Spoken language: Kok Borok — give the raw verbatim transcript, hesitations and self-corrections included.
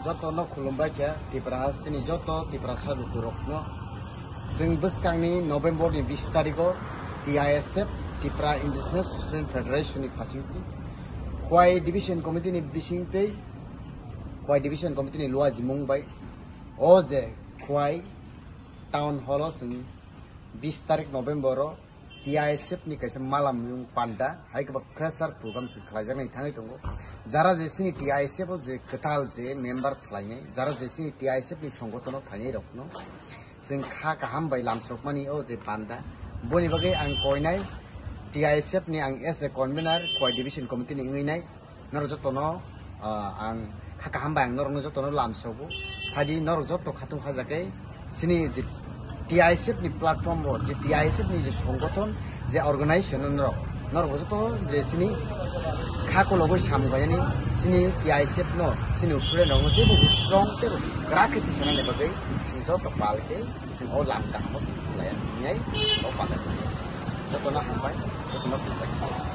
Jotono khulumbai kha Tripura hasteni joto Tiprasa lukurokno. Chwng bwskangni November ni bis tarikho T I S F, Tripura Indigenous Student Federation ni facility, Khwai Division Committee ni bisingtwi, Khwai Division Committee ni luajimung bai o je Khwai Town Hall o chwng bis tarik November o T I S F ni kaisa mala muyung panda hai khe ba fresher program se khlaijaknai thangwi tongo. Jara je chini T I S F o je kwtal je member khlainai, jara je chini T I S F ni songotono khlainai rokno chwng kha kaham bai lamsokmani o je panda. Boni bagwi ang koinai T I S F ni ang as a convener, Khwai Division Committee ni wngwi nai. Norok jotono, ah, ang kha kaham bai ang norokno jotono lamsogo. Phadi norok joto khatung khajakhe chini je T I S F ni platform bo, je T I S F ni je songothon, je organization norok, norok joto je chini kha kologoi samung khainani chini T I S F no, chini student rokno teibo strong teibo kwrak khe tisanani bagwi chini joto pal khe chini o lam kahamo chini khlaiya hinwi o pal khe jotono hambai, jotono khulumbai.